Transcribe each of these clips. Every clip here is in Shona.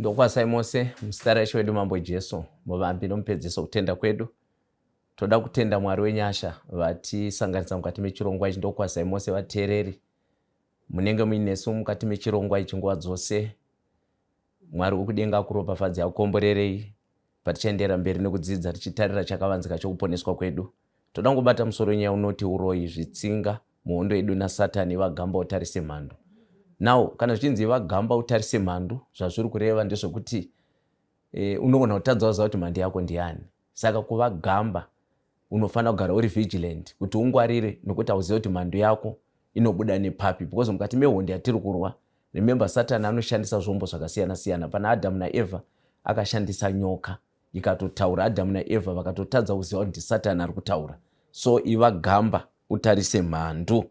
Ndokwasai mose muzita raIshe wedu Mambo Jesu, muvambi nomupedzisi wokutenda kwedu. Toda kutenda Mwari wenyasha vatisanganisa mukati mechirongwa ichi. Ndokwasai mose vateereri munenge muinesu mukati mechirongwa ichi nguva dzose. Mwari wekudenga akuropafadze, akukomborerei patichaenderera mberi nekudzidza tichitarira chakavanzika chokuponeswa kwedu. Toda kungobata musoro wenyaya unoti uroyi, zvitsinga muhondo yedu naSatani, iva gamba utarise mhandu. Now kana zvichinzi iva gamba utarise mhandu, zvazviri kureva ndezvekuti unogona kutadza waziva kuti mhandu yako ndiani. Saka kuva gamba unofanira kugara uri vigilant kuti ungwarire, nokuti hauzive kuti mhandu yako inobuda nepapi, because mukati mehondo yatiri kurwa, remember, Satani anoshandisa zvombo zvakasiyana siyana. Pana Adamu naEvha akashandisa nyoka ikatotaura, Adamu naEvha vakatotadza kuziva kuti ndiSatani ari kutaura. So iva gamba utarise mhandu.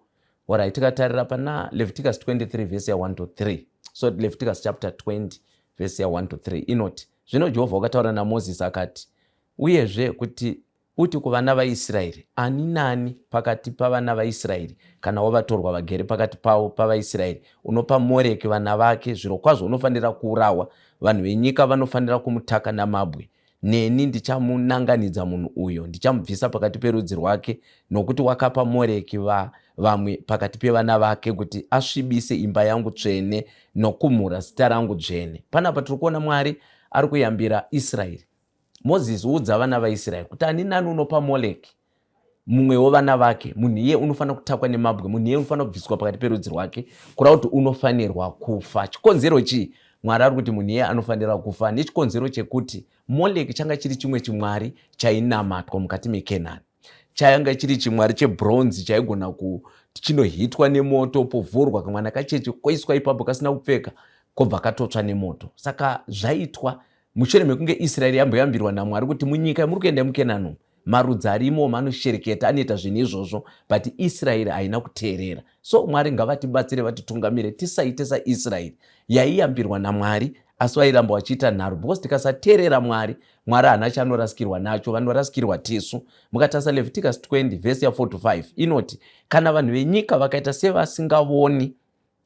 Alright, tikatarira pana Leviticus 23 vhesi ya1 to 3. So Leviticus chapter 20 vhesi ya1 to 3 inoti, "Zvino Jehovha wakataura naMozisi akati, uyezve kuti uti kuvana vaIsraeri, ani nani pakati pavana vaIsraeri kana wavatorwa vagere pakati pavo pavaIsraeri unopa Moreki vana vake, zvirokwazvo unofanira kuurawa. Vanhu venyika vanofanira kumutaka namabwe. Neni ndichamunanganidza munhu uyo, ndichamubvisa pakati perudzi rwake, nokuti wakapa Moreki vamwe pakati pevana vake kuti asvibise imba yangu tsvene nokumhura zita rangu dzvene." Panapa tiri kuona Mwari ari kuyambira Israeri. Mozisi, udza vana vaIsraeri kuti ani nani unopa Moleki mumwe wevana vake, munhu iye unofanira kutakwa nemabwe, munhu iye unofanira kubviswa pakati perudzi rwake, kureva kuti unofanirwa kufa. Chikonzero chii? Mwari ari kuti munhu iye anofanira kufa nechikonzero chekuti Moleki changa chiri chimwe chimwari chainamatwa mukati meKenani. Changa chiri chimwari chebronze chaigona chinohitwa nemoto, povhurwa kamwana kacheche koiswa ipapo kasina kupfeka, kobva katotsva nemoto. Saka zvaitwa mushure mekunge Israeri yamboyambirwa naMwari kuti munyika yamuri kuenda muKenani umu, marudzi arimo anoshereketa, anoita zvinhu izvozvo, but Israeri haina kuteerera. So Mwari ngavatibatsire, vatitungamire, tisaite saIsraeri yaiyambirwa naMwari asi vairamba vachiita nharo, because tikasateerera Mwari, Mwari haana chaanorasikirwa nacho, vanorasikirwa tisu. Mukatarisa Leviticus 20 vhesi ya4 to 5 inoti, "Kana vanhu venyika vakaita sevasingavoni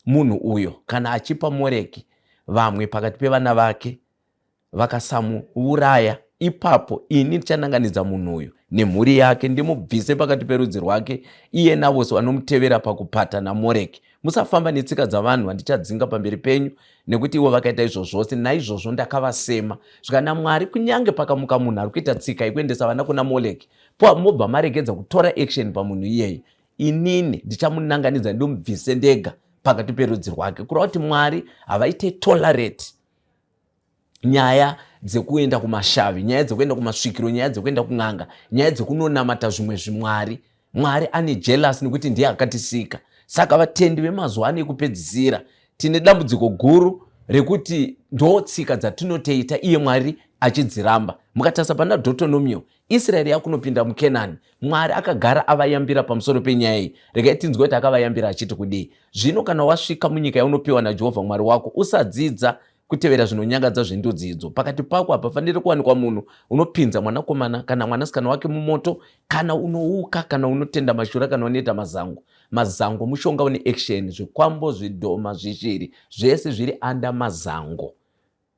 munhu uyo kana achipa Moreki vamwe pakati pevana vake, vakasamuuraya, ipapo ini ndichananganidza munhu uyu nemhuri yake, ndimubvise pakati perudzi rwake, iye navose vanomutevera pakupata naMoreki. Musafamba netsika dzavanhu vandichadzinga pamberi penyu, nekuti ivo vakaita izvo zvose, naizvozvo ndakavasema." Zvikana Mwari, kunyange pakamuka munhu ari kuita tsika yekuendesa vana kuna Moleki, mobva maregedza kutora action pamunhu iyeye, inini ndichamunanganidza, ndomubvise ndega pakati perudzi rwake. Kureva kuti Mwari havaite tolerate nyaya dzekuenda kumashavi, nyaya dzekuenda kumasvikiro, nyaya dzekuenda kun'anga, nyaya dzekunonamata zvimwe zvimwari. Mwari ane jealous nekuti ndiye akatisika. Saka vatendi vemazuva ano ekupedzisira tine dambudziko guru rekuti ndo tsika dzatinotoita, iye Mwari achidziramba. Mukatarisa pana Deuteronomio, Israeri yakunopinda muKenani, Mwari akagara avayambira pamusoro penyaya iyi. Regai tinzwe kuti akavayambira achiti kudii. "Zvino kana wasvika munyika yaunopiwa naJehovha Mwari wako, usadzidza kutevera zvinonyangadza zvendudzi idzo. Pakati pako hapafaniri kuwanikwa munhu unopinza mwanakomana kana mwanasikana wake mumoto, kana unouka, kana unotenda mashura, kana unoita mazango." Mazango mushonga une action. Zvikwambo, zvidhoma, zvishiri, zvese zviri under mazango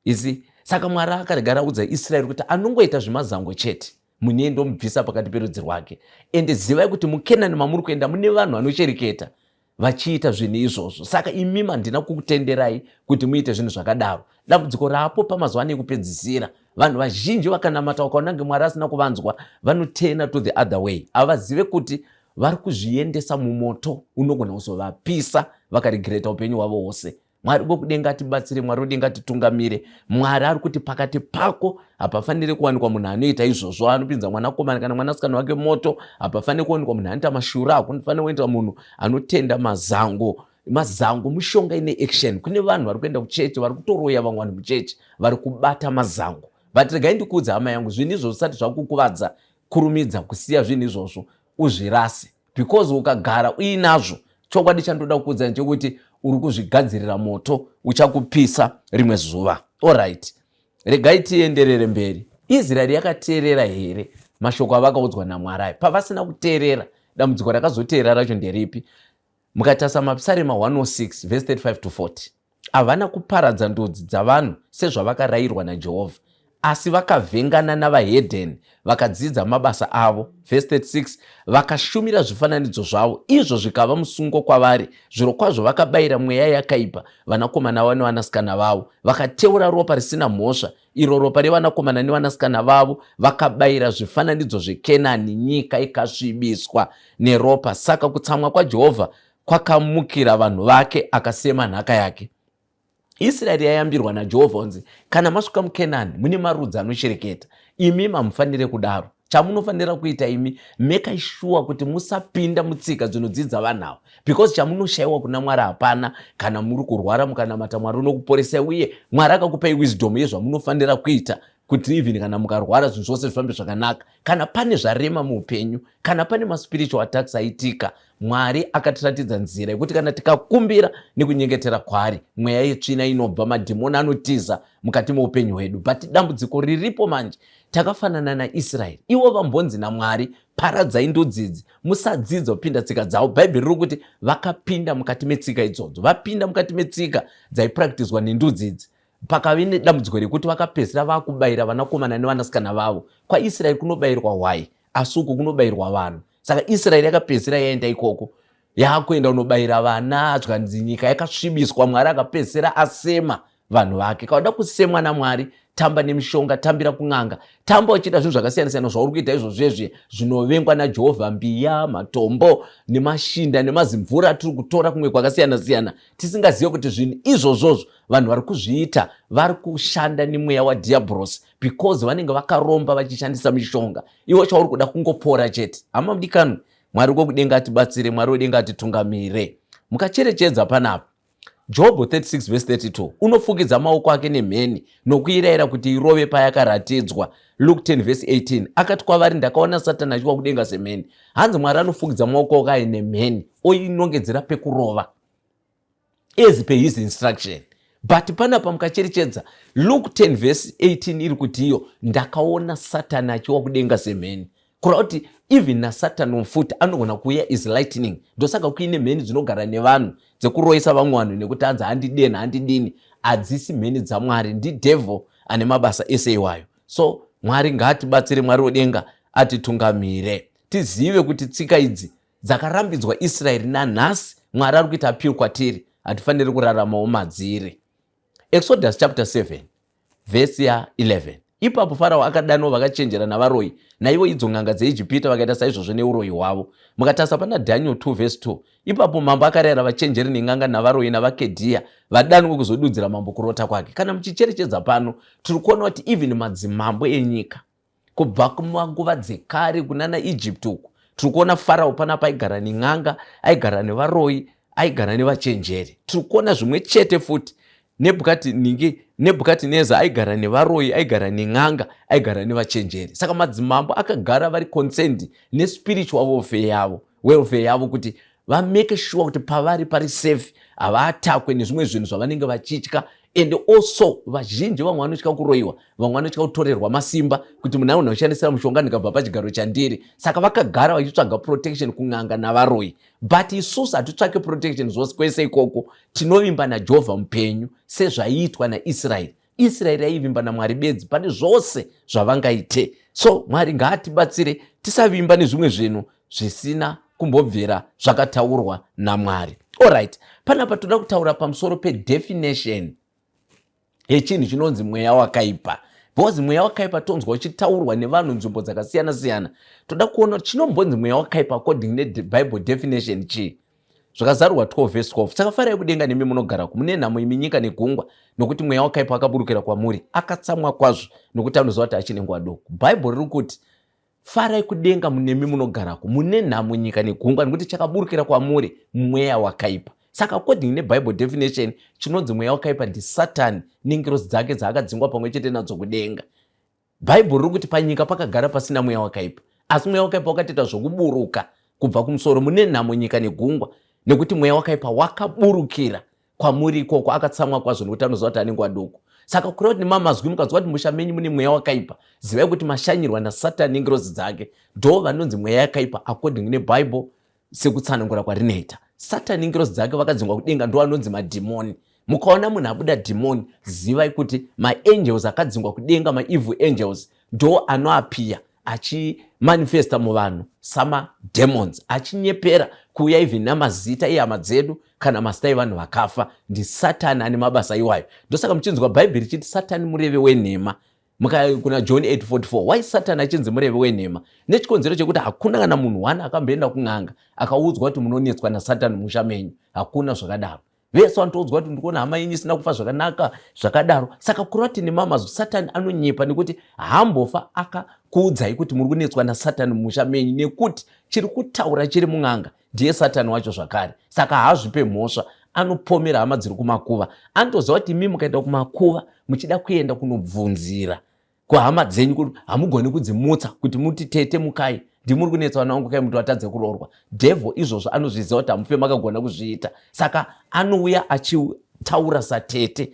isi. Saka Mwari akarega audza Israeri kuti anongoita zvemazango chete, munhu ndomubvisa pakati perudzi rwake. Ende zivai kuti muKenani mamuri kuenda mune vanhu vanoshereketa vachiita zvinhu izvozvo, saka imimi handina kukutenderai kuti muite zvinhu zvakadaro. Dambudziko rapo pamazuva ano ekupedzisira, vanhu vazhinji vakanamata vakaona kunge Mwari asina kuvanzwa, vanotena to the other way. Havazive kuti vari kuzviendesa mumoto unogona kuzovapisa, vakaregreta upenyu hwavo hwose. Mwari wekudenga atibatsire, Mwari wedenga atitungamire. Mwari ari kuti pakati pako hapafaniri kuwanikwa munhu anoita izvozvo, anopinza mwanakomana kana mwanasikana wake moto. Hapafaniri kuwanikwa munhu anoita mashura. Hakufaniri kuwanikwa munhu anotenda mazango. Mazango mushonga ine action. Kune vanhu vari kuenda kuchechi vari kutoroya vamwe vanhu muchechi, vari kubata mazango. But regai ndikuudza, hama yangu, zvinhu izvozvo zvisati zvakukuvadza, kurumidza kusiya zvinhu izvozvo, uzvirase, because ukagara uinazvo, chokwadi chandoda kukuudza ndechekuti uri kuzvigadzirira moto uchakupisa rimwe zuva. Alright, regai tienderere mberi. Israeri yakateerera here mashoko avakaudzwa naMwari ayo? Pavasina kuteerera, dambudziko rakazoteera racho nderipi? Mukatarisa Mapisarema 106 vhesi 35 to 40. Havana kuparadza ndudzi dzavanhu sezvavakarayirwa naJehovha, asi vakavhengana navahedheni vakadzidza mabasa avo. Vhesi 36, Vakashumira zvifananidzo zvavo, izvo zvikava musungo kwavari. Zvirokwazvo vakabayira mweya yakaipa vanakomana vavo nevanasikana vavo, vakateura ropa risina mhosva, iro ropa revanakomana nevanasikana vavo vakabayira zvifananidzo zveKenani, nyika ikasvibiswa neropa. Saka kutsamwa kwaJehovha kwakamukira vanhu vake, akasema nhaka yake. Israeri yayambirwa naJehovha kunzi kana masvika muKenani mune marudzi anoshereketa, imi mamufanire kudaro. Chamunofanira kuita imi, make sure kuti musapinda mutsika dzinodzidza vanhu ava, because chamunoshayiwa kuna Mwari hapana. Kana muri kurwara mukanamata Mwari unokuporesai, uye Mwari akakupai wisdom yezvamunofanira kuita kuti even kana mukarwara zvinhu zvose zvifambe zvakanaka. Kana pane zvarema muupenyu, kana pane maspiritual attacks aitika, Mwari akatiratidza nzira yekuti kana tikakumbira nekunyengetera kwaari, mweya yetsvina inobva, madhimoni anotiza mukati meupenyu hwedu. But dambudziko riripo manje, takafanana naIsraeri. Ivo vambonzi naMwari, paradzai ndudzi idzi, musadzidza kupinda tsika dzavo. Bhaibheri riri kuti vakapinda mukati metsika idzodzo, vapinda mukati metsika dzaipraktiswa nendudzi idzi. Pakave nedambudziko rekuti vakapedzisira vakubayira vanakomana nevanasikana vavo. KwaIsraeri kunobayirwa hwai, asi uku kunobayirwa vanhu. Saka Israeri yakapedzisira yaenda ikoko, yakuenda kunobayira vana, zvikanzi nyika yakasvibiswa. Mwari akapedzisira asema vanhu vake. Kauda kusemwa naMwari, tamba nemishonga, tambira kun'anga, tamba uchiita zvinhu zvakasiyana siyana zvauri kuita izvozvezvi zvinovengwa naJehovha, mbiya, matombo nemashinda nemazimvura atiri kutora kumwe kwakasiyana siyana, tisingazive kuti zvinhu izvozvozvo vanhu vari kuzviita vari kushanda nemweya wadhiabhorosi, because vanenge vakaromba vachishandisa mishonga. Iwe chauri kuda kungopora chete. Hama mudikanwi, Mwari wekudenga atibatsire, Mwari wedenga atitungamire. Mukacherechedza panapa Jobho 36 vhesi 32, unofukidza maoko ake nemheni nokuirayira kuti irove payakaratidzwa. Luke 10 vhesi 18, akati kwavari, ndakaona Satani achiwa kudenga semheni. Hanzi Mwari anofukidza maoko ake nemheni oinongedzera pekurova as per his instruction. But panapa mukacherechedza Luke 10 vhesi 18 iri kuti iyo ndakaona Satani achiwa kudenga semheni. Kureva kuti even naSatani futi anogona kuuya is lightning. Ndosaka kuine mheni dzinogara nevanhu dzekuroyesa vamwe vanhu nekuti hanzi handideni handidini. Hadzisi mheni dzaMwari, ndidevil ane mabasa ese iwayo. So Mwari ngaatibatsire, Mwari wedenga atitungamire, tizive kuti tsika idzi dzakarambidzwa Israeri nanhasi Mwari ari kuita appeal kwatiri, hatifaniri kuraramawo madziri. Exodus chapter 7 vhesi ya 11, ipapo Farao akadanwa vakachenjera navaroyi, naivo idzo n'anga dzeIjipita, vakaita saizvozvo neuroyi hwavo. Mukatarisa pana Daniel 2 vhesi 2, ipapo mambo akarayira vachenjeri nen'anga navaroyi navakedhiya vadanwe kuzodudzira mambo kurota kwake. Kana muchicherechedza pano, tiri kuona kuti even madzimambo enyika kubva kumanguva dzekare kunana Egypt uku, tiri kuona Farao panapa aigara nen'anga, aigara nevaroyi, aigara nevachenjeri. Tiri kuona zvimwe chete futi Nebhukadhineza aigara nevaroyi, aigara nen'anga, aigara nevachenjeri. Saka madzimambo akagara vari concerned nespiritual welfare yavo, welfare yavo kuti vamake sure kuti pavari pari safe, havaatakwe nezvimwe zvinhu zvavanenge vachitya. And also vazhinji vamwe vanotya kuroyiwa, vamwe vanotya kutorerwa masimba, kuti munhu anogona kushandisira mushonga ndikabva pachigaro chandiri. Saka vakagara vachitsvaga protection kun'anga navaroyi. But isusu hatitsvake protection zvose kwese ikoko, tinovimba naJehovha mupenyu sezvaiitwa naIsraeri. Israeri yaivimba naMwari bedzi pane zvose zvavangaite. So Mwari ngaatibatsire tisavimba nezvimwe zvinhu zvisina kumbobvira zvakataurwa naMwari. Alright, panapa toda kutaura pamusoro pedefinition yechinhu chinonzi mweya wakaipa, because mweya wakaipa tonzwa uchitaurwa nevanhu nzvimbo dzakasiyana siyana. Toda kuona kuti chinombonzi mweya wakaipa according nebible definition chii. Zvakazarurwa 12 vhesi 12, saka farai kudenga nemi munogarako, mune nhamo imi nyika negungwa, nokuti mweya wakaipa akaburukira kwamuri, akatsamwa kwazvo, nokuti anoziva kuti achine nguva duku. Bhaibheri riri kuti farai kudenga munemi munogarako, mune nhamo nyika negungwa, nekuti chakaburukira kwamuri mweya wakaipa. Saka according nebible definition, chinonzi mweya wakaipa ndisatani nengirozi dzake dzaakadzingwa pamwe chete nadzo kudenga. Bhaibheri riri kuti panyika pakagara pasina mweya wakaipa, asi mweya wakaipa wakatoita zvokuburuka kubva kumusoro. Mune nhamo nyika negungwa, nekuti mweya wakaipa wakaburukira kwamuri ikoko, akatsamwa kwazvo nekuti anoziva kuti ane nguva duku. Saka kureva kuti nemamazwi, mukanzwa kuti musha menyu mune mweya wakaipa, zivai kuti mashanyirwa nasatani nengirozi dzake. Ndo vanonzi mweya yakaipa according nebible sekutsanangura kwarinoita. Satani nengirozi dzake vakadzingwa kudenga ndo vanonzi madhimoni. Mukaona munhu abuda dhimoni, zivai kuti maangels akadzingwa kudenga, maevil angels, ndo anoapiya achimanifesta muvanhu samademons, achinyepera kuuya even namazita ehama dzedu kana mazita evanhu vakafa. Ndisatani ane mabasa iwayo. Ndosaka muchinzwa Bhaibheri richiti Satani mureve wenhema kuna John 8:44. Why Satani achinzi mureve wenhema? Nechikonzero chekuti hakuna kana munhu one akamboenda kun'anga akaudzwa kuti munonetswa naSatani musha menyu. Hakuna zvakadaro. Vese vanotoudzwa kuti ndikuona hama yenyu isina kufa zvakanaka, zvakadaro. Saka kureva kuti nemamazwi, Satani anonyepa, nekuti haambofa akakuudzai kuti muri kunetswa naSatani mumusha menyu, nekuti chiri kutaura chiri mun'anga ndiye Satani wacho zvakare. Saka haazvipe mhosva, anopomera hama dziri kumakuva. Anotoziva kuti imi mukaenda kumakuva muchida kuenda kunobvunzira kuhama dzenyu kuti hamugoni kudzimutsa kuti muti, "Tete, mukai, ndimuri kunetsa vana vangu, kai muti vatadze kuroorwa." Devil izvozvo anozviziva kuti hamufe makagona kuzviita. Saka anouya achitaura satete,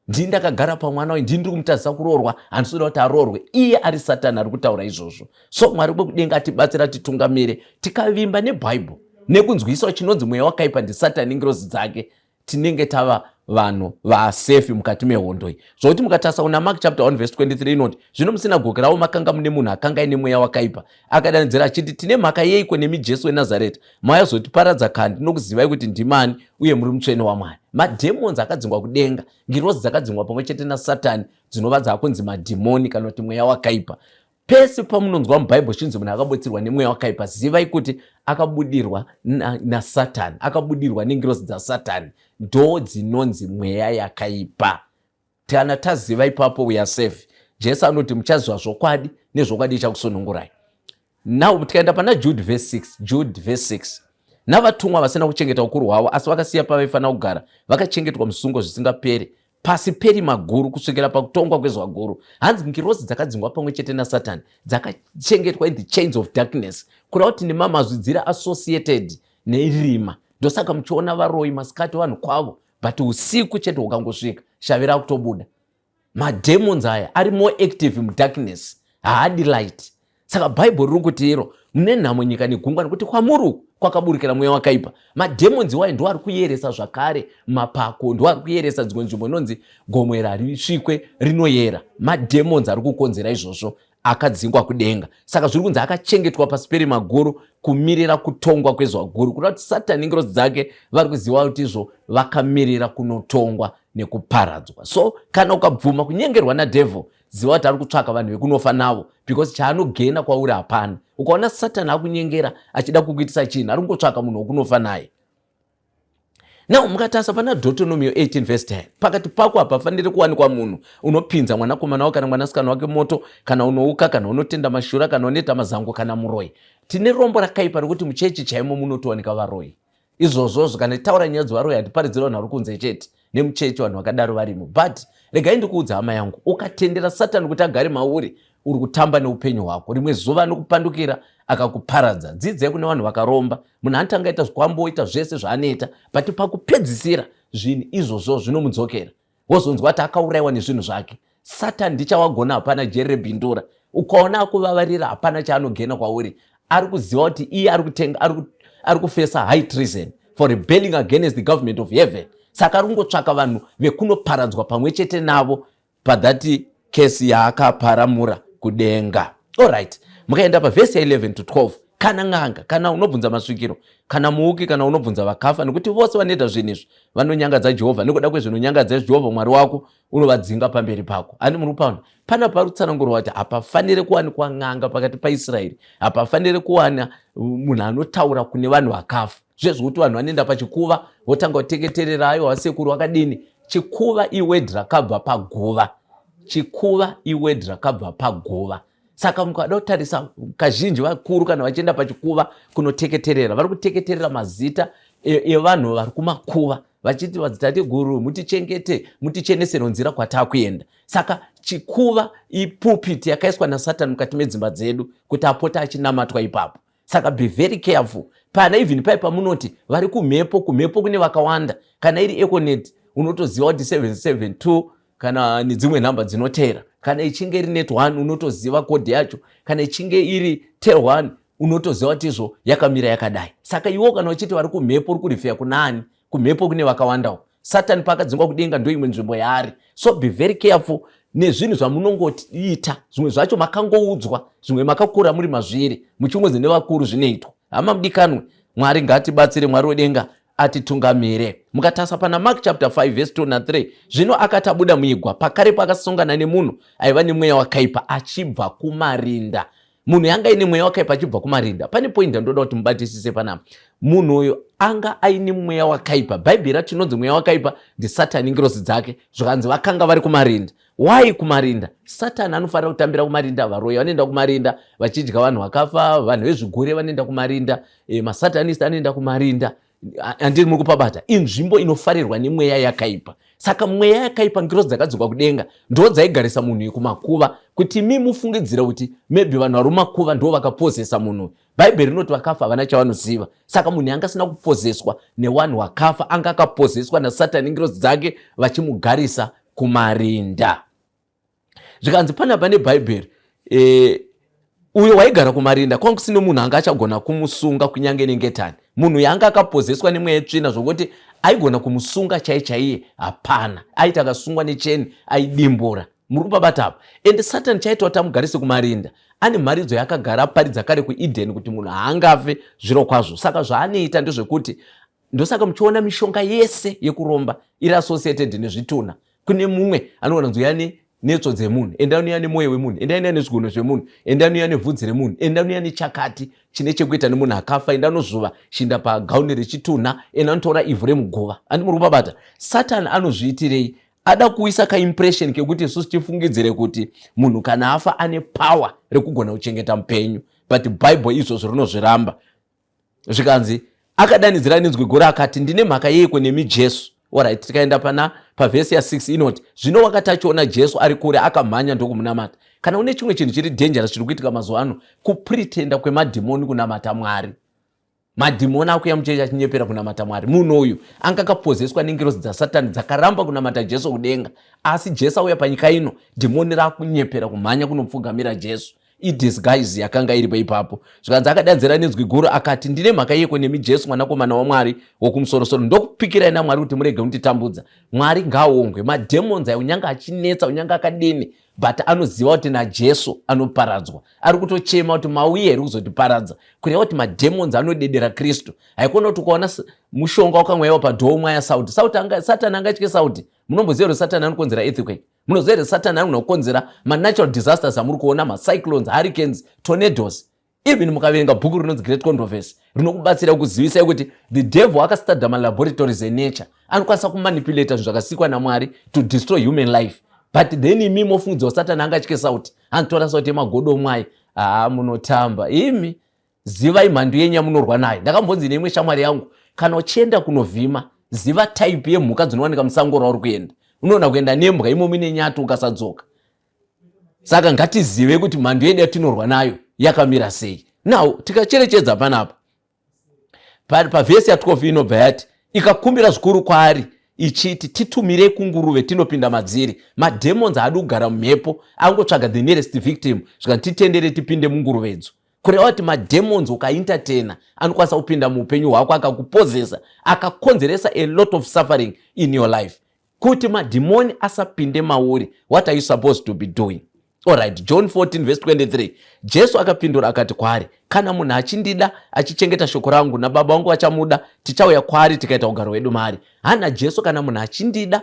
"Ndini ndakagara pamwana uyu, ndini ndiri kumutadzisa kuroorwa, handisi kuda kuti aroorwe," iye ari Satani ari kutaura izvozvo. So Mwari wekudenga atibatsira, titungamire. Tikavimba neBhaibheri nekunzwisa chinonzi mweya wakaipa ndiSatani, ngirozi dzake, tinenge tava vanhu vasafe mukati mehondo iyi. Zvokuti mukatarisa kuna Mark chapter 1 verse 23, inoti, "Zvino musinagoge ravo makanga mune munhu akanga aine mweya wakaipa, akadanidzira achiti, 'Tine mhaka yeiko nemi, Jesu weNazareta? Maizotiparadza kandi? Ndinokuzivai kuti ndimani, uye muri Mutsvene waMwari.'" Mademons akadzingwa kudenga, ngirozi dzakadzingwa pamwe chete naSatani, dzinova dzakunzi madhimoni kana kuti mweya wakaipa. Pese pamunonzwa muBhaibheri chinzi munhu akabudirwa nemweya wakaipa, zivai kuti akabudirwa naSatani, akabudirwa nengirozi dzaSatani, ndo dzinonzi mweya yakaipa. Kana taziva ipapo, we are safe. Jesu anoti, "Muchaziva zvokwadi, nezvokwadi ichakusunungurai." Now tikaenda pana Jude verse 6, Jude verse 6, "Navatumwa vasina kuchengeta ukuru hwavo, asi vakasiya pavaifanira kugara, vakachengetwa musungo zvisingaperi pasi perima guru kusvikira pakutongwa kwezuva guru." Hanzi ngirozi dzakadzingwa pamwe chete naSatani dzakachengetwa in the chains of darkness, kureva kuti nemamazwi dziri associated nerima. Ndosaka muchiona varoyi masikati vanhu kwavo, but usiku chete hukangosvika, shavi rakutobuda. Mademons aya ari more active mudarkness, haadi light. Saka Bhaibheri riri kuti iro, "Mune nhamo nyika negungwa, nekuti kwamuri uku kwakaburikira mweya wakaipa." Mademons iwayo ndo ari kuyeresa zvakare mapako, ndo ari kuyeresa dzimwe nzvimbo inonzi gomwe rarisvikwe rinoyera. Mademons ari kukonzera izvozvo, akadzingwa kudenga. Saka zviri kunzi akachengetwa pasi perima guru kumirira kutongwa kwezuva guru, kuda kuti Satani ngirozi dzake vari kuziva kuti izvo vakamirira kunotongwa nekuparadzwa. So kana ukabvuma kunyengerwa nadevil, ziva kuti ari kutsvaka vanhu vekunofa navo, because chaanogena kwauri hapana. Ukaona Satani akunyengera achida kukuitisa chinhu, ari kungotsvaka munhu wekunofa naye. Now mukatarisa pana Deuteronomio 18 verse 10, "Pakati pako hapafaniri kuwanikwa munhu unopinza mwanakomana wake kana mwanasikana wake moto, kana unouka, kana unotenda mashura, kana unoita mazango, kana muroi." Tine rombo rakaipa rekuti muchechi chaimo munotowanika varoi. Izvozvozvo kana taura nyaya dzevaroi, hatiparidzira vanhu vari kunze chete, nemuchechi vanhu vakadaro varimo. But regai ndikuudza, hama yangu, ukatendera Satani kuti agare mauri, uri kutamba neupenyu hwako. Rimwe zuva anokupandukira akakuparadza. Dzidzai kune vanhu vakaromba. Munhu anotanga ita zvikwambo, zvese zvaanoita, but pakupedzisira zvinhu izvozvo zvinomudzokera, wozonzwa kuti akaurayiwa nezvinhu zvake. Satani ndichawagona, hapana jeri rebhindura. Ukaona akuvavarira, hapana chaanogena kwauri. Ari kuziva kuti iye ari kutenga, ari kufesa high treason for rebelling against the government of heaven. Saka ari kungotsvaka vanhu vekunoparadzwa pamwe chete navo pathat kesi yaakaparamura kudenga. Alright, mukaenda pavhesi ya11 to 12, "Kana n'anga, kana unobvunza masvikiro, kana muuki, kana unobvunza vakafa, nekuti vose vanoita zvinhu izvi vanonyangadza Jehovha. Nekuda kwezvinonyangadza, Jehovha Mwari wako unovadzinga pamberi pako." Ani muri kupaona pana pari kutsanangurwa kuti hapafaniri kuwanikwa n'anga pakati paIsraeri, hapafaniri kuwana munhu anotaura kune vanhu vakafa. Zvezvokuti vanhu vanoenda pachikuva votanga kuteketerera, "Aiwa, vasekuru vakadini?" Chikuva iword rakabva paguva. Chikuva iword rakabva paguva. Saka mukada kutarisa, kazhinji vakuru kana vachienda pachikuva kunoteketerera, vari kuteketerera mazita evanhu vari kumakuva, vachiti, "Vadzitateguru, mutichengete, mutichenesero nzira kwatakuenda." Saka chikuva ipulpit yakaiswa naSatani mukati medzimba dzedu kuti apote achinamatwa ipapo. Saka be very careful pana even pai pamunoti vari kumhepo. Kumhepo kune vakawanda. Kana iri Econet, unotoziva kuti 772 kana nedzimwe nhamba dzinotera. Kana ichinge iri Net 1, unotoziva code yacho. Kana ichinge iri Tel 1, unotoziva kuti izvo yakamira yakadai. Saka iwo kana uchiti vari kumhepo, uri kurifeya kunaani? Kumhepo kune vakawandawo. Satani paakadzingwa kudenga ndo imwe nzvimbo yaari. So be very careful nezvinhu zvamunongoita. Zvimwe zvacho makangoudzwa, zvimwe makakura muri mazviri, muchingonzi nevakuru zvinoitwa. Hama mudikanwe, Mwari ngatibatsire, Mwari wedenga atitungamire. Mukatarisa pana Mark chapter 5 verse 2 na 3, zvino akati abuda muigwa, pakarepo akasongana nemunhu aiva nemweya wakaipa achibva kumarinda. Munhu yanga aine mweya wakaipa achibva kumarinda. Pane point yandoda kuti mubatisise panapa. Munhu uyu anga aine mweya wakaipa. Bhaibheri rati chinonzi mweya wakaipa ndisatani ngirozi dzake, zvikanzi vakanga vari kumarinda. Why kumarinda? Satani anofanira kutambira kumarinda. Varoyi vanoenda kumarinda vachidya vanhu vakafa, vanhu vezvigure vanoenda kumarinda, masatanist anoenda kumarinda. Handiri muri kupabata? Inzvimbo inofarirwa nemweya yakaipa. Saka mweya yakaipa, ngirozi dzakadzoka kudenga ndo dzaigarisa munhu uyu kumakuva, kuti imi mufungidzire kuti maybe vanhu vari mumakuva ndo vakapozesa munhu. Bhaibheri rinoti vakafa havana chavanoziva. Saka munhu anga asina kupozeswa newanhu wakafa, anga akapozeswa nasatani ngirozi dzake vachimugarisa kumarinda. Zvikanzi panapa nebhaibheri, uyo waigara kumarinda kwanga kusine munhu anga achagona kumusunga kunyange nengetani. Munhu yanga akapozeswa nemweya yetsvina zvokuti aigona kumusunga chai chaiye hapana. Aiti akasungwa necheni aidimbura. Muri kupabata apa? Ende Satani chaita kuti amugarise kumarinda, ane mharidzo yaakagara aparidza kare kuEden kuti munhu haangafe zviro kwazvo. Saka zvaanoita ndezvekuti, ndosaka muchiona mishonga yese yekuromba iri associated nezvitunha. Kune mumwe anoona nzi netsvo dzemunhu, enda unoya nemwoyo wemunhu, enda unoya nezvigono zvemunhu, enda unoya nevhudzi remunhu, enda unoya nechakati chine chekuita nemunhu akafa, enda unozvuva shinda pagauni rechitunha, enda unotora ivhu remuguva. Handi muri kupabata? Satani anozviitirei? Ada kuisa kaimpression kekuti isusu tifungidzire kuti munhu kana afa ane power rekugona kuchengeta mupenyu, but Bible izvozvo rinozviramba. Zvikanzi akadanidzira nenzwi guru akati, ndine mhaka yeiko nemi, Jesu? Alright, tikaenda pana pavhesi ya6 inoti, zvino wakati achiona Jesu ari kure, akamhanya ndokumunamata. Kana une chimwe chinhu chiri dangerous chiri kuitika mazuva ano, kupretenda kwemadhimoni kunamata Mwari. Madhimoni akuya muchechi achinyepera kunamata Mwari. Munhu uyu anga akapozeswa nengirozi dzasatani dzakaramba kunamata Jesu kudenga, asi Jesu auya panyika ino, dhimoni rakunyepera kumhanya kunopfugamira Jesu. Idisguise yakanga iripo ipapo. Zvikanzi akadanzira nenzwi guru akati, ndine mhaka yeko nemi, Jesu mwanakomana waMwari wokumusorosoro? Ndokupikirai naMwari kuti murege kunditambudza. Mwari ngaaongwe. Mademons ayo unyange achinetsa, unyange akadini, but anoziva kuti naJesu anoparadzwa. Ari kutochema kuti mauya here kuzotiparadza? Kureva kuti mademons anodedera Kristu. Haikona kuti ukaona mushonga wakamwaiwa padhoo mwaya sauti sauti, Satani angatye sauti? Munomboziva kuti Satani anokonzera earthquake? Munoziva here Satani anogona kukonzera manatural disasters amuri kuona, macyclones, hurricanes, tornadoes? Even mukaverenga bhuku rinonzi Great Controversy, rinokubatsira kuzivisai kuti the devil akastadha malaboratories enature, anokwanisa kumanipulata zvinhu zvakasikwa naMwari to destroy human life. But then imi mofungidzwa Satani angatye sauti, anotora sauti yemagodo omwai? Haa, munotamba imi. Zivai mhandu yenyu yamunorwa nayo. Ndakambonzi neimwe shamwari yangu, kana uchienda kunovhima, ziva type yemhuka dzinowanika musango rauri kuenda. Unoona kuenda nembwa imomo ine nyato, ukasadzoka. Saka ngatizive kuti mhandu yedu yatinorwa nayo yakamira sei. Now tikacherechedza panapa pavhesi ya12 inobva yati, ikakumbira zvikuru kwaari ichiti, titumirei kunguruve tinopinda madziri. Mademons haadi kugara mumhepo, angotsvaga the nearest victim. Zvikati titendere tipinde munguruvedzo. Kureva kuti mademons ukaentertaina anokwanisa kupinda muupenyu hwako, akakupozesa, akakonzeresa a lot of suffering in your life. Kuti madhimoni asapinde mauri, what are you supposed to be doing? Alright, John 14 verse 23, Jesu akapindura akati kwaari, kana munhu achindida, achichengeta shoko rangu, nababa vangu vachamuda, tichauya kwaari tikaita ugaro hwedu maari. Hana Jesu, kana munhu achindida,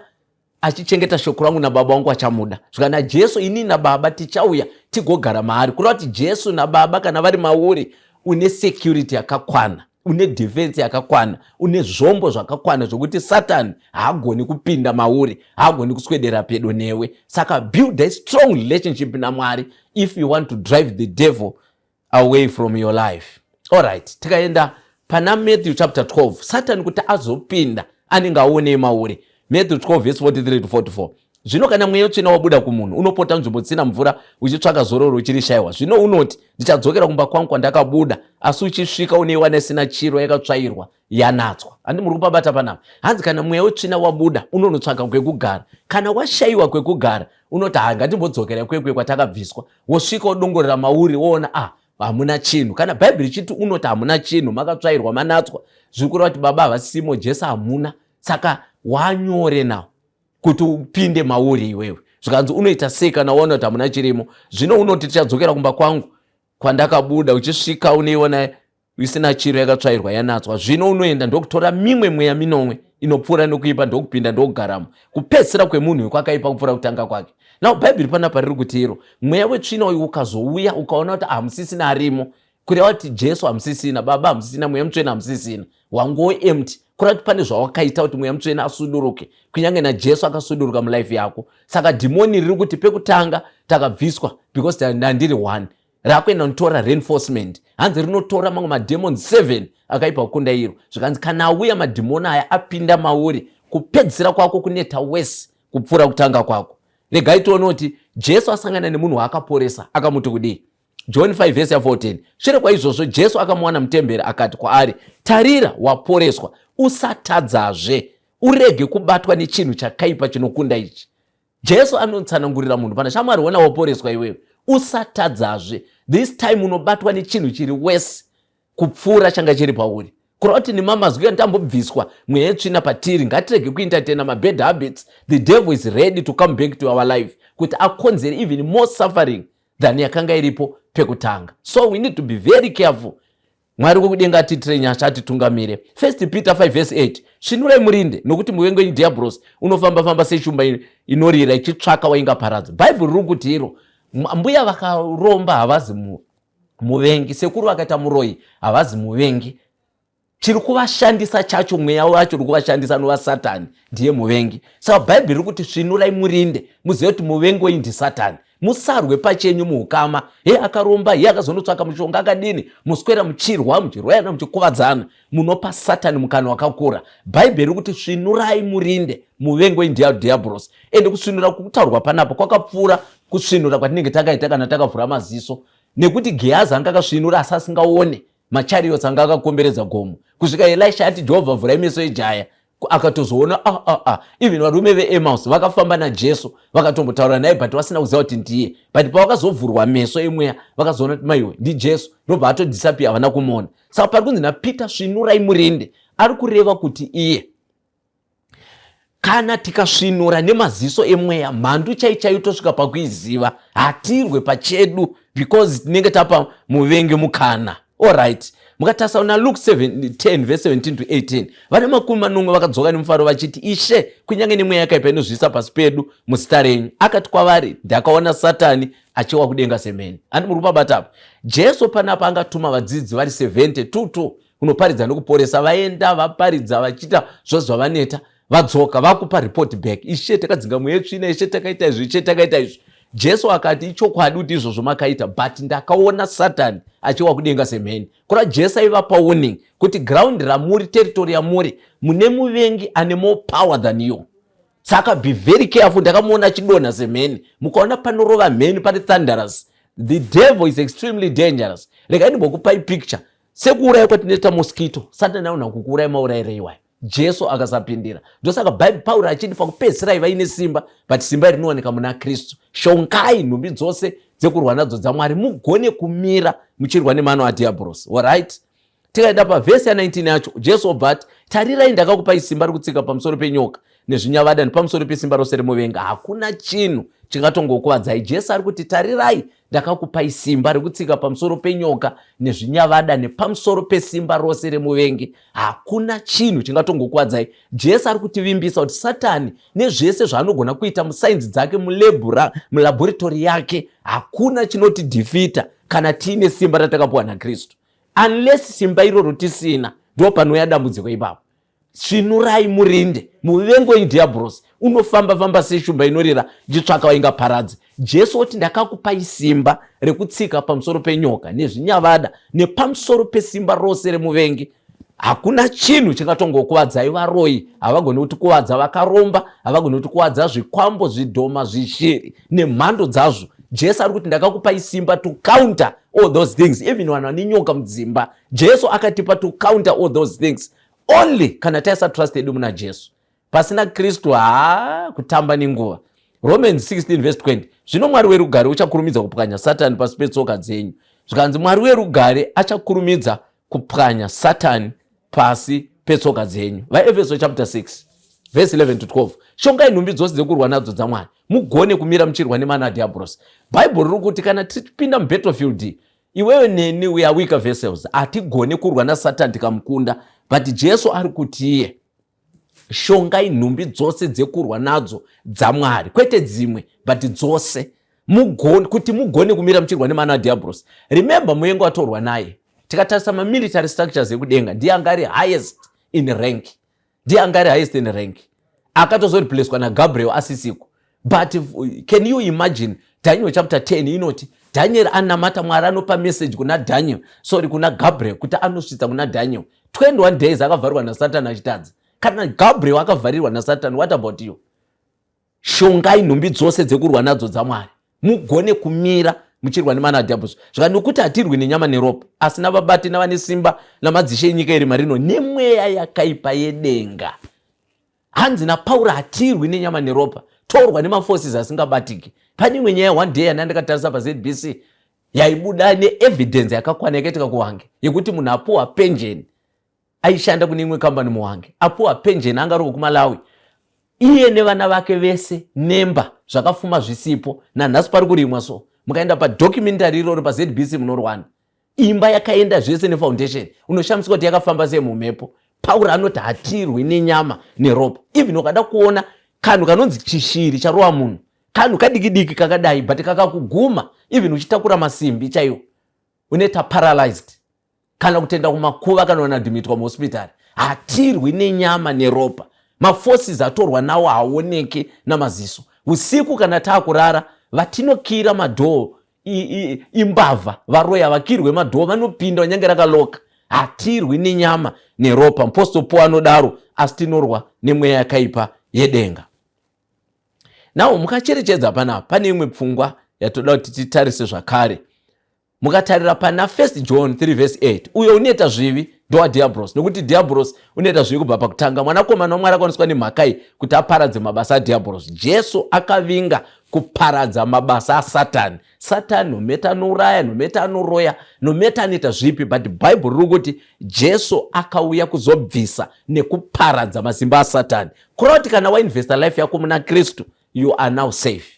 achichengeta shoko rangu, nababa vangu vachamuda. Zvikana Jesu, inini nababa tichauya tigogara maari. Kureva kuti Jesu nababa kana vari mauri, une security yakakwana, une defense yakakwana, une zvombo zvakakwana zvokuti Satani haagoni kupinda mauri, haagoni kuswedera pedo newe. Saka build a strong relationship naMwari if you want to drive the devil away from your life. Alright, tikaenda pana Matthew chapter 12, Satani kuti azopinda anenge aonei mauri? Matthew 12 verse 43 to 44, zvino kana mweya utsvina wabuda kumunhu, unopota nzvimbo dzisina mvura uchitsvaka zororo, uchirishayiwa. Zvino unoti, ndichadzokera kumba kwangu kwandakabuda. Asi uchisvika, unoiwana isina chiro, yakatsvairwa, yanatswa. Handi muri kupabata panapa? Hanzi kana mweya wetsvina wabuda, unonotsvaka kwekugara. Kana washayiwa kwekugara, unoti, ha, ngatimbodzokera kwekwe kwatakabviswa. Wosvika, wodongorera mauri, woona, ah, hamuna chinhu. Kana Bhaibheri richiti unoti hamuna chinhu, makatsvairwa, manatswa, zviri kureva kuti baba havasimo, Jesu hamuna. Saka Wanyore now kuti upinde mauri iwewe. Zvikanzi unoita sei kana waona kuti hamuna chirimo? Zvino unoti tichadzokera kumba kwangu kwandakabuda. Uchisvika unoiona isina chiro, yakatsvairwa, yanatswa. Zvino unoenda ndokutora mimwe mweya minomwe inopfuura nokuipa, ndokupinda, ndokugaramo. Kupedzisira kwemunhu kwakaipa kupfuura kutanga kwake. Now Bhaibheri panapa riri kuti iro mweya wetsvina uyu ukazouya, ukaona kuti hamusisina arimo, kureva kuti Jesu hamusisina, Baba hamusisina, Mweya Mutsvene hamusisina, wanguwo empty, kureva kuti pane zvawakaita kuti Mweya Mutsvene asuduruke, kunyange naJesu akasuduruka mulife yako. Saka dhimoni riri kuti pekutanga takabviswa because ndandiri one, rakuenda notora reinforcement. Hanzi rinotora mamwe mademons 7 akaipa kukunda iro. Zvikanzi kana auya madhimoni aya apinda mauri, kupedzisira kwako kuneta wese kupfuura kutanga kwako. Regai tione kuti Jesu asangana nemunhu waakaporesa akamuti kudii. John 5 vhesi ya14. Shure kwaizvozvo Jesu akamuwana mutemberi, akati kwaari, "Tarira, waporeswa. Usatadzazve, urege kubatwa nechinhu chakaipa chinokunda ichi." Jesu anotsanangurira munhu pana, "Shamwari, wona waporeswa iwewe, usatadzazve. This time unobatwa nechinhu chiri wese kupfuura changa chiri pauri." Kureva kuti nemamazwi andambobviswa mweya yetsvina patiri, ngatirege kuentertaina mabad habits. The devil is ready to come back to our life kuti akonzere even more suffering than yakanga iripo pekutanga. So we need to be very careful. Mwari wekudenga atiitire nyasha, atitungamire. First Peter 5 verse 8: "Svinurai murinde, nokuti muvengi wenyu Dhiabhurosi unofamba-famba seshumba inorira ichitsvaka waingaparadza." Bhaibheri riri kuti iro mbuya vakaromba havazi muvengi, sekuru vakaita muroyi havazi muvengi. Chiri kuvashandisa chacho, mweya wacho uri kuvashandisa anova Satani, ndiye muvengi. Saka Bhaibheri riri kuti svinurai murinde, muzive kuti muvengi wenyu ndiSatani. Musarwe pachenyu muukama, he akaromba, he akazonotsvaka mushonga, akadini. Muswera muchirwa, muchirwayana, muchikuvadzana, munopa Satani mukana wakakura. Bhaibheri riri kuti svinurai murinde, muvengi wenyu ndiDhiabhurosi. Ende kusvinura kutaurwa panapa kwakapfuura kusvinura kwatinenge takaita kana takavhura maziso, nekuti Gehazi anga akasvinura asi asingaone machariots anga akakomberedza gomo, kusvika Elisha ati, "Jehovha, vhurai meso ejaya," akatozoona. Ah, ah, ah. Even varume veEmaus vakafamba naJesu, vakatombotaura naye, but vasina kuziva kuti ndiye. But pavakazovhurwa meso emweya, vakazoona kuti maiwe, ndiJesu. Ndobva atodisappear, havana kumuona. Saka pari kunzi naPeter svinurai murinde, ari kureva kuti iye kana tikasvinura nemaziso emweya, mhandu chai chaiyo tosvika pakuiziva, hatirwe pachedu because tinenge tapa muvengi mukana. Alright, mukatarisa una Luke 7, 10 verse 17 to 18: "Vane 70 vakadzoka nemufaro vachiti, 'Ishe, kunyange nemweya yakaipa inozviisa pasi pedu muzita renyu.' Akati kwavari, 'Ndakaona Satani achiwa kudenga semheni.'" Handi muri kupabata apa? Jesu panapa angatuma vadzidzi vari 70 2 kunoparidza nekuporesa. Vaenda, vaparidza, vachiita zvose zvavaneta, vadzoka vakupa report back: "Ishe, takadzinga mweya yetsvina. Ishe, takaita izvi. Ishe, takaita izvi." Jesu akati, "Ichokwadi kuti izvozvo makaita, but ndakaona Satani achiwa kudenga semheni." Kura Jesu aivapa warning kuti ground ramuri, territory yamuri, mune muvengi ane more power than you, saka be very careful. Ndakamuona achidonha semheni. Mukaona panorova mheni, pane thunderous. The devil is extremely dangerous. Regai ndimbokupai picture. Sekuuraya kwatinoita mosquito, Satani aona kukuuraya maurayiro iwayo Jesu akasapindira. Ndosaka Bhaibheri Pauro achiti pakupedzisira vaine simba, but simba rinowanika muna Kristu. Shongai nhumbi dzose dzekurwa nadzo dzaMwari, mugone kumira muchirwa nemano adhiabhurosi. Alright, tikaenda pavhesi ya19 yacho, Jesu obva ati, "Tarirai, ndakakupai simba rekutsika pamusoro penyoka nezvinyavada, nepamusoro pesimba rose remuvengi. Hakuna chinhu chingatongokuvadzai." Jesu ari kuti, "Tarirai, ndakakupai simba rekutsika pamusoro penyoka nezvinyavada, nepamusoro pesimba rose remuvengi. Hakuna chinhu chingatongokuvadzai." Jesu ari kutivimbisa kuti Satani nezvese zvaanogona kuita musainzi dzake, mulab, mulaboratory yake, hakuna chinotidefeata kana tiine simba ratakapiwa naKristu. Unless simba iroro tisina, ndo panouya dambudziko ipapo. Svinurai murinde, muvengi wenyu Dhiabhurosi unofamba-famba seshumba inorira ichitsvaka waingaparadze. Jesu oti, "Ndakakupai simba rekutsika pamusoro penyoka nezvinyavada, nepamusoro pesimba rose remuvengi. Hakuna chinhu chingatongokuvadzai." Varoyi havagoni kutikuvadza, vakaromba havagoni kutikuvadza, zvikwambo, zvidhoma, zvishiri nemhando dzazvo. Jesu ari kuti, "Ndakakupai simba to counter all those things." Even vanhu vane nyoka mudzimba, Jesu akatipa to counter all those things. Only kana taisa trust yedu muna Jesu. Pasina Kristu, haa, kutamba nenguva. Romans 16 verse 20: "Zvino Mwari werugare uchakurumidza kupwanya Satani pasi petsoka dzenyu." Zvikanzi Mwari werugare achakurumidza kupwanya Satani pasi petsoka dzenyu. VaEfeso chapter 6 Verse 11 to 12. Shongai nhumbi dzose dzekurwa nadzo dzaMwari, mugone kumira muchirwa nemano adhiabhorosi. Bhaibheri riri kuti kana tichipinda mubattlefield, iwewe neni, we are weaker vessels, hatigone kurwa nasatani tikamukunda. But Jesu ari kuti iye, shongai nhumbi dzose dzekurwa nadzo dzaMwari, kwete dzimwe, but dzose, mugone, kuti mugone kumira muchirwa nemano adhiabhorosi. Remember, muyengo watorwa naye, tikatarisa mamilitary structures ekudenga, ndiye anga ari highest in rank, ndiye anga ari highest in rank, akatozoreplacwa naGabriel asisiko. But can you imagine, Daniel chapter 10 inoti Daniel anamata, Mwari anopa message kuna Daniel, sorry, kuna Gabriel, kuti anosvitsa kuna Daniel. 21 days akavharirwa naSatani achitadza. Kana Gabriel akavharirwa naSatani, what about you? Shongai nhumbi dzose dzekurwa nadzo dzaMwari, mugone kumira muchirwa nemano adhiabhorosi. Zvaka nokuti hatirwi nenyama neropa, asi navabati, navane simba, namadzishe enyika iri marino, nemweya yakaipa yedenga. Hanzi naPauro, hatirwi nenyama neropa, torwa nemaforces asingabatiki. Pane imwe nyaya one day yana ndakatarisa paZBC, yaibuda neevidence yakakwana, yakaitika kuHwange, yekuti munhu apuwa penjeni, aishanda kune imwe kambani muHwange, apuwa penjeni, anga ari kuMalawi, iye nevana vake vese nemba zvakafuma zvisipo. Nanhasi pari kurimwa. So mukaenda padocumentary iroro paZBC munorwana, imba yakaenda zvese nefoundation. Unoshamiswa kuti yakafamba sei mumhepo. Pauro anoti hatirwi nenyama neropa. Even ukada kuona kanhu kanonzi chishiri charova munhu, kanhu kadiki diki kakadai, but kakakuguma, even uchitakura masimbi chaiwo, unoita paralyzed kana kutenda kumakuva kana unadhimitwa muhospitari. Hatirwi nenyama neropa. Maforces atorwa nawo haaoneki namaziso. Usiku kana taakurara, vatinokira madoor imbavha, varoya vakirwe madoor, vanopinda nyange rakaloka. Hatirwi nenyama neropa, Apostle Paul anodaro, asi tinorwa nemweya yakaipa yedenga. Now mukacherechedza panapa, pane imwe pfungwa yatoda kuti titarise zvakare. Mukatarira pana 1 John 3 verse 8, uyo unoita zvivi ndowadhiabhurosi, nokuti Dhiabhurosi unoita zvivi kubva pakutanga. Mwanakomana waMwari akwaniswa nemhaka iyi kuti aparadze mabasa adhiabhurosi. Jesu akavinga kuparadza mabasa aSatani. Satani no matter anouraya, no matter anoroya, no matter anoita zvipi, but Bhaibheri riri kuti Jesu akauya kuzobvisa nekuparadza masimba asatani. Kureva kuti kana wainvesta life yako muna Kristu, you are now safe.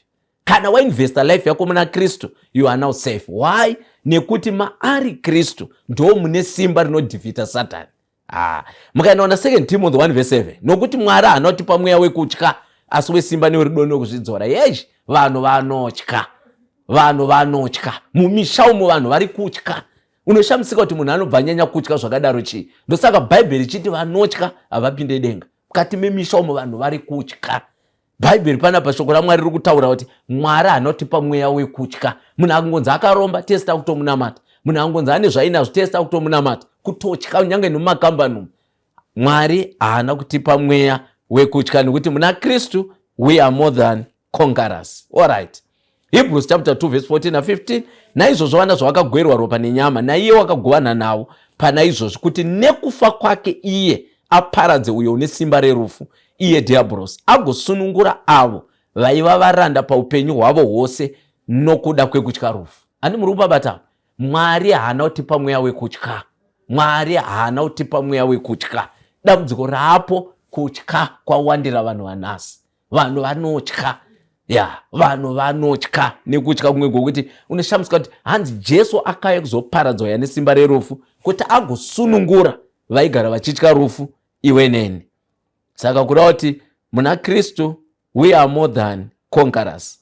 Kana wainvesta life yako muna Kristu, you are now safe. Why? Nekuti maari Kristu ndo mune simba rinodefeata Satani. Ah, mukaenda na 2 Timothy 1 verse 7, nokuti Mwari haana kutipa mweya wekutya, asi wesimba, newerudo, nekuzvidzora. Yesh, vanhu vanotya, vanhu vanotya mumisha umu, vanhu vari kutya. Unoshamisika kuti munhu anobva anyanya kutya zvakadaro chii? Ndosaka Bhaibheri richiti vanotya havapinde denga. Mukati memisha umu vanhu vari kutya. Bhaibheri panapa, shoko raMwari riri kutaura kuti Mwari hanotipa mweya wekutya. Munhu akangonzi akaromba, tese takutomunamata. Munhu akangonzi ane zvainazvo, tese takutomunamata. Kutotya kunyange nemumakambani umu. Mwari haana kutipa mweya wekutya, nekuti muna Kristu we are more than conquerors. Alright, Hebrews chapter 2 verse 14 na15. Naizvozvo vana zvavakagwerwa ropa nenyama, naiye wakagovana navo pana izvozvo, kuti nekufa kwake iye aparadze uyo une simba rerufu, iye Dhiabhorosi, agosunungura avo vaiva varanda paupenyu hwavo hwose nokuda kwekutya rufu. Handi muri kupabata? Mwari haana kutipa mweya wekutya. Mwari haana kutipa mweya wekutya. Dambudziko raapo, kutya kwawandira vanhu vanhasi. Vanhu vanotya ya, vanhu vanotya nekutya kumwe kwokuti unoshamiswa kuti hanzi Jesu akauya kuzoparadzwa yane simba rerufu, kuti agosunungura vaigara vachitya rufu, iwe neni. Saka kureva kuti muna Kristu we are more than conquerors.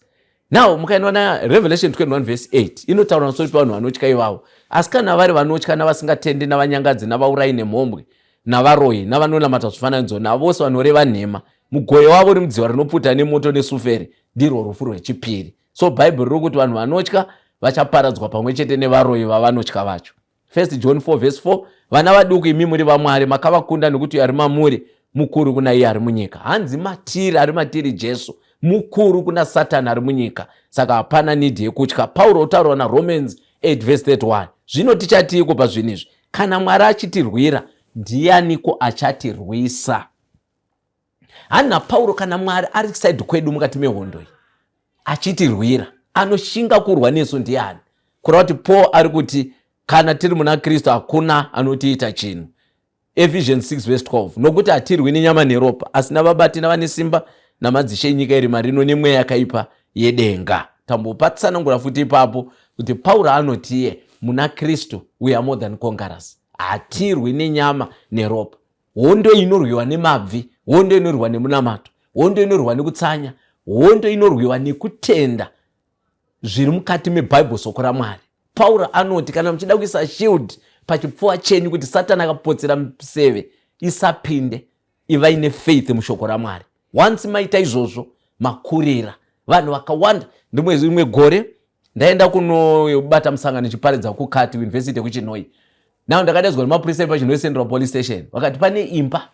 Now mukaenda na Revelation 21 verse 8, inotaura pamusoro pevanhu vanotya ivavo. Asi kana vari vanotya, navasingatendi, navanyangadzi, navaurayi, nemhombwe, navaroyi, navanonamata zvifananidzo, navose vanoreva nhema, mugove wavo uri mudziva rinopfuta nemoto nesuferi, ndirwo rufu rwechipiri. So Bhaibheri riri kuti vanhu vanotya vachaparadzwa pamwe chete nevaroyi vavanotya vacho. 1 John 4 verse 4, vana vaduku, imi muri vaMwari, makavakunda, nekuti ari mamuri mukuru kuna iye ari munyika. Hanzi matiri, ari matiri Jesu mukuru kuna Satani ari munyika. Saka hapana need yekutya. Pauro otaurwa naRomans 8 verse 31, zvino tichatiiko pazvinhu izvi? Kana Mwari achitirwira, ndianiko achatirwisa? Hanzi Pauro, kana Mwari ari side kwedu mukati mehondo iyi achitirwira, anoshinga kurwa nesu ndiani? Kureva kuti Paul ari kuti kana tiri muna Kristu, hakuna anotiita chinhu. Ephesians 6 verse 12, nokuti hatirwi nenyama neropa, asi navabati navane simba namadzishe enyika iri marino nemweya yakaipa yedenga. Tambopatsanangura futi ipapo kuti Pauro anotiye muna Kristu we are more than conquerors. Hatirwi nenyama neropa. Hondo inorwiwa nemabvi, hondo inorwiwa nemunamato, hondo inorwiwa nekutsanya, hondo inorwiwa nekutenda zviri mukati mebhaibheri, soko raMwari. Pauro anoti kana muchida kuisa shield pachipfuva chenyu kuti Satani akapotsera museve isapinde, ivai nefaith mushoko raMwari. Once maita izvozvo, makurira vanhu vakawanda. Ndimwe rimwe gore ndaenda kunobata musangano chiparidza kukati university yekuChinoi. Now ndakadaidzwa nemapurisa epaChinoi Central Police Station, vakati pane imba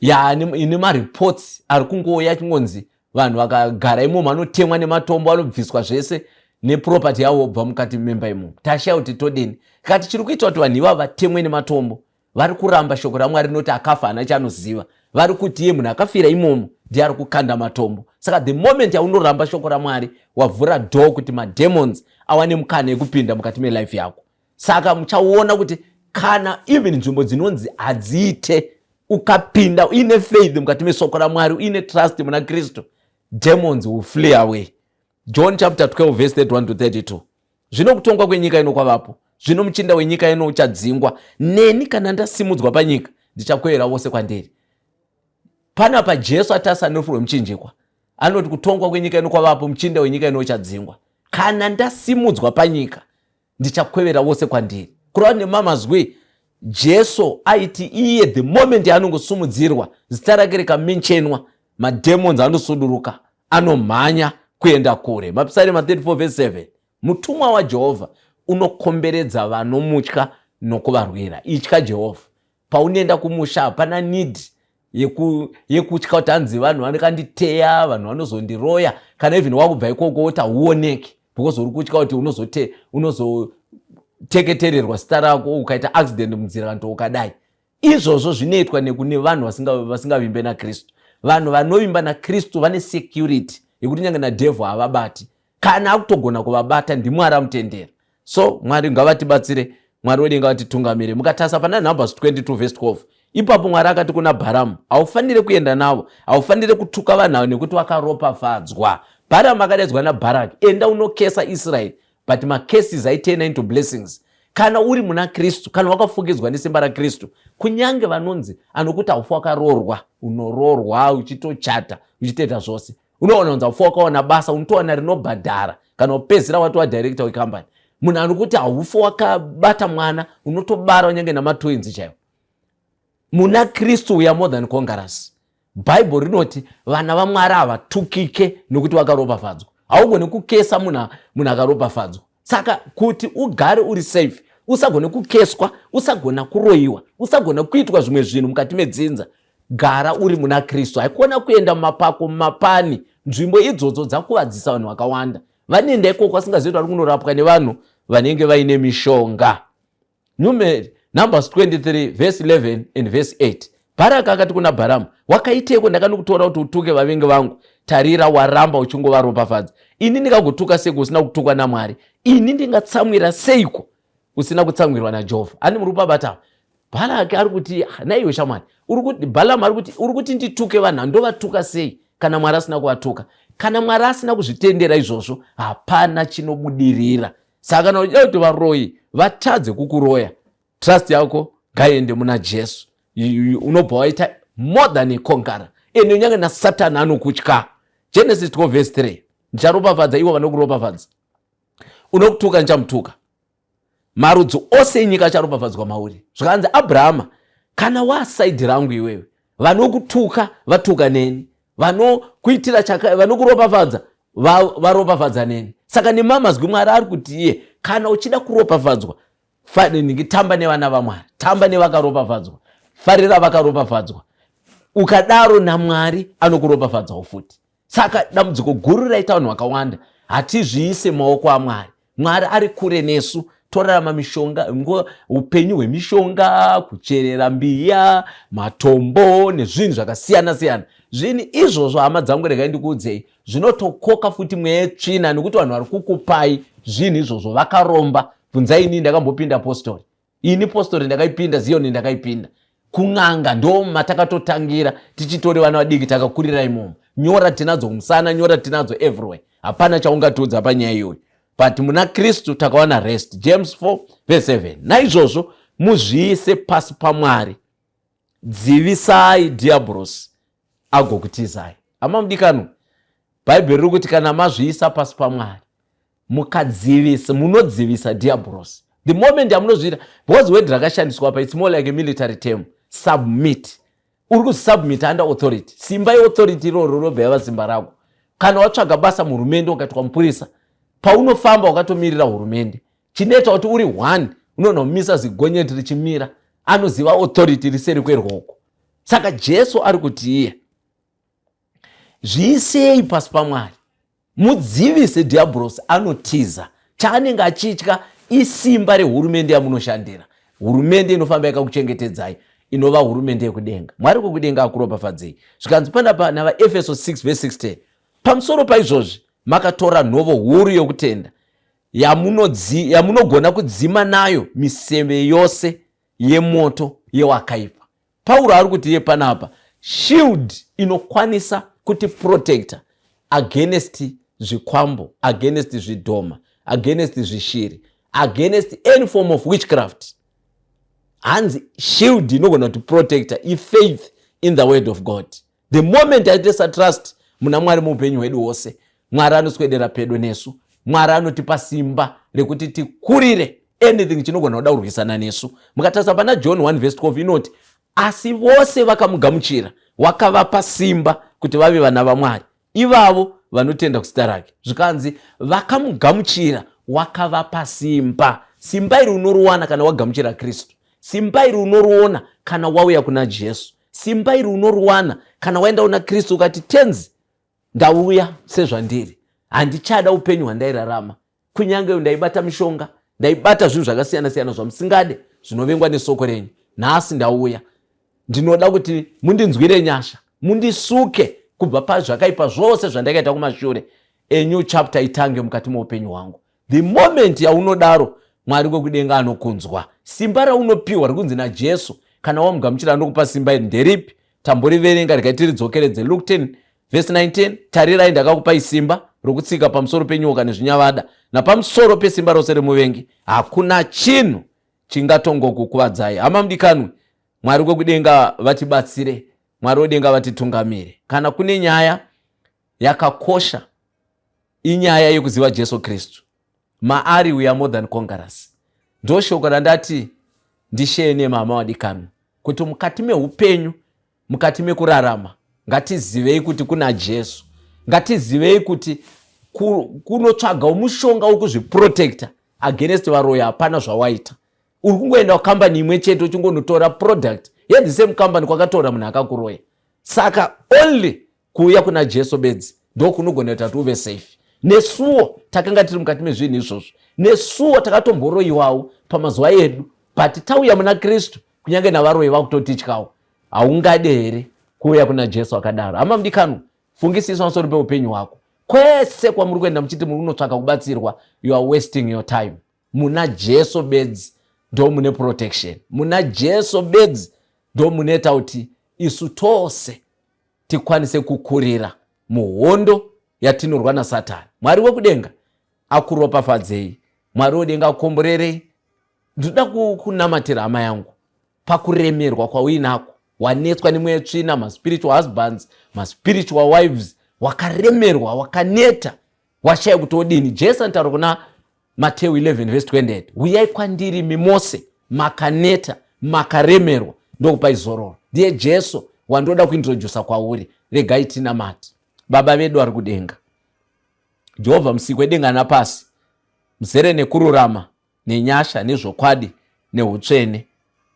ine mareports ari kungouya achingonzi vanhu vakagara imomo vanotemwa nematombo, vanobviswa zvese neproperty yavo bva mukati memba imomo. Tashaya kuti todini. Kati chiri kuita kuti vanhu ivavo vatemwe nematombo, vari kuramba shoko raMwari rinoti akafa hana chaanoziva. Vari kuti iye munhu akafira imomo ndiye ari kukanda matombo. Saka the moment yaunoramba shoko raMwari, wavhura door kuti mademons awane mukana yekupinda mukati melife yako. Saka muchaona kuti kana even nzvimbo dzinonzi hadziite, ukapinda uine faith mukati mesoko raMwari, uine trust muna Kristu, demons will flee away. John chapter 12 verse 31 to 32: Zvino kutongwa kwenyika ino kwavapo, zvino muchinda wenyika ino uchadzingwa. Neni kana ndasimudzwa panyika, ndichakwevera vose kwandiri. Panapa Jesu atasa nerufu rwemuchinjikwa anoti kutongwa kwenyika ino kwavapo, muchinda wenyika ino uchadzingwa. Kana ndasimudzwa panyika, ndichakwevera vose kwandiri. Kureva nemamazwi, Jesu aiti iye the moment yaanongosumudzirwa, zita rake rikamenchenwa, mademons anosuduruka, anomhanya kuenda kure. Mapisarema 34 verse 7: Mutumwa waJehovha unokomberedza vanomutya nokuvarwira. Itya Jehovha. Paunoenda kumusha, hapana need yekutya kuti hanzi vanhu vanokanditeya, vanhu vanozondiroya. Kana even wakubva ikoko woti hauoneki because uri kutya kuti unozoteketererwa zita rako ukaita accident munzira kana ukadai. Izvozvo zvinoitwa nekune vanhu vasingavimbe naKristu. Vanhu vanovimba naKristu vane security yekuti nyange nadhevho havabati. Kana akutogona kuvabata, ndiMwari amutendera. So Mwari ngavatibatsire, Mwari wedu ngavatitungamire. Mukatarisa pana Numbers 22 verse 12 ipapo, Mwari akati kuna Bharamu, "Haufaniri kuenda navo, haufaniri kutuka vanhu avo nekuti vakaropafadzwa." Bharamu akadaidzwa naBharaki, "Enda unocursa Israeri." But macurses aiturna into blessings kana uri muna Kristu, kana wakafukidzwa nesimba raKristu. Kunyange vanonzi anokuti haufi wakaroorwa, unoroorwa, uchitochata, uchitoita zvose. Unoona kunzi haufi wakawana basa, unotowana rinobhadhara, kana upedzisira watova director wecompany. Munhu anokuti haufi wakabata mwana, unotobara unyange namatwins chaivo. Muna Kristu we are more than conquerors. Bhaibheri rinoti vana vaMwari havatukike nokuti vakaropafadzwa. Haugoni kucursa munhu akaropafadzwa. Saka kuti ugare uri safe, usagone kucurswa, usagona kuroyiwa, usagona kuitwa zvimwe zvinhu mukati medzinza, gara uri muna Kristu. Haikuona kuenda mumapako, mumapani. Nzvimbo idzodzo dzakuvadzisa vanhu vakawanda. Vanoenda ikoko vasingazivi kuti vari kunorapwa nevanhu vanenge vaine mishonga. Numeri, Numbers 23 verse 11 and verse 8: Bharaki akati kuna Bharamu, "Wakaiteko? Ndakanokutora kuti utuke vavengi vangu. Tarira, waramba uchingovaropafadza. Ini ndingagotuka seiko usina kutukwa naMwari? Ini ndingatsamwira seiko usina kutsamwirwa naJehovha?" Ani muri kupabata? Bharaki ari kuti, ah, naiwe shamwari, uri kuti, Bhalamu ari kuti, "Uri kuti ndituke vanhu, handovatuka sei kana Mwari asina kuvatuka?" Kana Mwari asina kuzvitendera izvozvo, hapana chinobudirira. Saka kana uchida kuti varoyi vatadze kukuroya, trust yako ngaiende muna Jesu. Unobva waita more than a conqueror, ende nyange naSatani anokutya. Genesis 12 verse 3: Ndicharopafadza ivo vanokuropafadza, unokutuka ndichamutuka, marudzi ose enyika acharopafadzwa mauri. Zvakanzi, "Abrahama, kana waside rangu iwewe, vanokutuka vatuka neni, vanokuitira vanokuropafadza varopafadza neni." Saka nemamazwi, Mwari ari kuti iye kana uchida kuropafadzwa, tamba nevana vaMwari, tamba nevakaropafadzwa, farira vakaropafadzwa. Ukadaro naMwari anokuropafadzawo futi. Saka dambudziko guru raita vanhu vakawanda, hatizviise maoko aMwari. Mwari ari kure nesu, torarama mishonga, upenyu hwemishonga, kucherera mbiya, matombo nezvinhu zvakasiyana siyana. Zvinhu izvozvo, hama dzangu, regai ndikuudzei, zvinotokoka futi mweya yetsvina, nekuti vanhu vari kukupai zvinhu izvozvo vakaromba. Bvunzai inini, ndakambopinda postori. Ini postori ndakaipinda, Ziyoni ndakaipinda. Kun'anga ndo matakatotangira tichitori vana vadiki, takakurira imomo. Nyora tinadzo kumusana, nyora tinadzo everywhere. Hapana chaungatiudza panyaya iyoyo. But muna Kristu takawana rest. James 4 verse 7. Naizvozvo muzviise pasi paMwari, dzivisai dhiabhorosi agokutizai. Hama mudikanwa, Bhaibheri riri kuti kana mazviisa pasi paMwari, mukadzivisa, munodzivisa dhiabhorosi. The moment yamunozviita, because word rakashandiswa apa, it's more like a military term, submit. Uri kusubmit under authority. Simba yeauthority iroro robva yava simba rako. Kana watsvaga basa muhurumende ukaitwa mupurisa, paunofamba wakatomirira hurumende, chinoita kuti uri one unoona kumisa zigonyeti richimira, anoziva authority riseri kwerwoko. Saka Jesu ari kuti iye, zviisei pasi paMwari, mudzivise dhiabhorosi, anotiza. Chaanenge achitya isimba rehurumende yamunoshandira, hurumende inofamba yakakuchengetedzai, inova hurumende yekudenga. Mwari kwekudenga akuropafadzei. Zvikanzi panapa navaEfeso 6 verse 16, pamusoro paizvozvi makatora nhovo huru yokutenda, yamunogona kudzima nayo miseve yose yemoto yewakaipa. Pauro ari kuti iye panapa, shield inokwanisa kuti protecta against zvikwambo, against zvidhoma, against zvishiri, against any form of witchcraft, hanzi shield inogona kuti protecta ifaith in the word of God. The moment aitesa trust muna Mwari muupenyu hwedu hwose, Mwari anoswedera pedo nesu. Mwari anotipa simba rekuti tikurire anything chinogona kuda kurwisana nesu. Mukatarisa pana John 1 verse 12, inoti, "Asi vose vakamugamuchira, wakavapa simba kuti vave vana vaMwari, ivavo vanotenda kuzita rake." Zvikanzi vakamugamuchira, wakavapa simba. Simba iri unoriwana kana wagamuchira Kristu. Simba iri unoriona kana wauya kuna Jesu. Simba iri unoriwana kana waenda kuna Kristu ukati, "Tenzi, ndauya sezvandiri, handichada upenyu hwandairarama. Kunyange ndaibata mishonga, ndaibata zvinhu zvakasiyana siyana zvamusingade, zvinovengwa nesoko renyu. Nhasi ndauya, ndinoda kuti mundinzwire nyasha, mundisuke kubva pazvakaipa zvose zvandakaita kumashure. A new chapter itange mukati meupenyu hwangu." The moment yaunodaro, Mwari kwekudenga anokunzwa. Simba raunopiwa rikunzi naJesu kana wamugamuchira anokupa simba iri nderipi? Tamboriverenga, regai tiridzokeredze. Luke 10 vhesi 19, "Tarirai, ndakakupai simba rokutsika pamusoro penyoka nezvinyavada, napamusoro pesimba rose remuvengi. Hakuna chinhu chingatongokukuvadzai." Hama mudikanwi, Mwari kwekudenga vatibatsire, Mwari wedenga vatitungamire. Kana kune nyaya yakakosha, inyaya yekuziva Jesu Kristu. Maari we are more than conquerors. Ndo shoko randati ndisheye nemama wadikanwa, kuti mukati meupenyu, mukati mekurarama, ngatizivei kuti kuna Jesu. Ngatizivei kuti kunotsvagawo mushonga wekuzviprotecta against varoyi, hapana zvawaita. Uri kungoenda kukambani imwe chete uchingonotora product yethe same company kwakatora munhu akakuroya. Saka only kuuya kuna Jesu bedzi ndokunogona kuita kuti uve safe. Nesuwo takanga tiri mukati mezvinhu izvozvo, nesuwo takatomboroyiwawo pamazuva edu, but tauya muna Kristu, kunyange navaroyi vakutotityawo. Haungade here kuuya kuna Jesu akadaro? Hama mudikanwa, fungisisa pamusoro peupenyu hwako. Kwese kwamuri kuenda muchiti muri kunotsvaka kubatsirwa, you are wasting your time. Muna Jesu bedzi ndo mune protection. Muna Jesu bedzi ndo munoita kuti isu tose tikwanise kukurira muhondo yatinorwa naSatani. Mwari wekudenga akuropafadzei, Mwari wedenga akomborerei. Ndinoda kunamatira hama yangu pakuremerwa kwauinako. Wanetswa nemweya tsvina, maspiritual husbands, maspiritual wives, wakaremerwa, wakaneta, washaya kuti odini. Jesu anotaura kuna Mateu 11 vhesi 28, "Uyai kwandiri mimose makaneta, makaremerwa, ndokupai zororo." Ndiye Jesu wandoda kuintrodusa kwauri. Regai tinamati. Baba vedu ari kudenga, Jehovha musiki wedenga napasi, muzere nekururama nenyasha nezvokwadi neutsvene,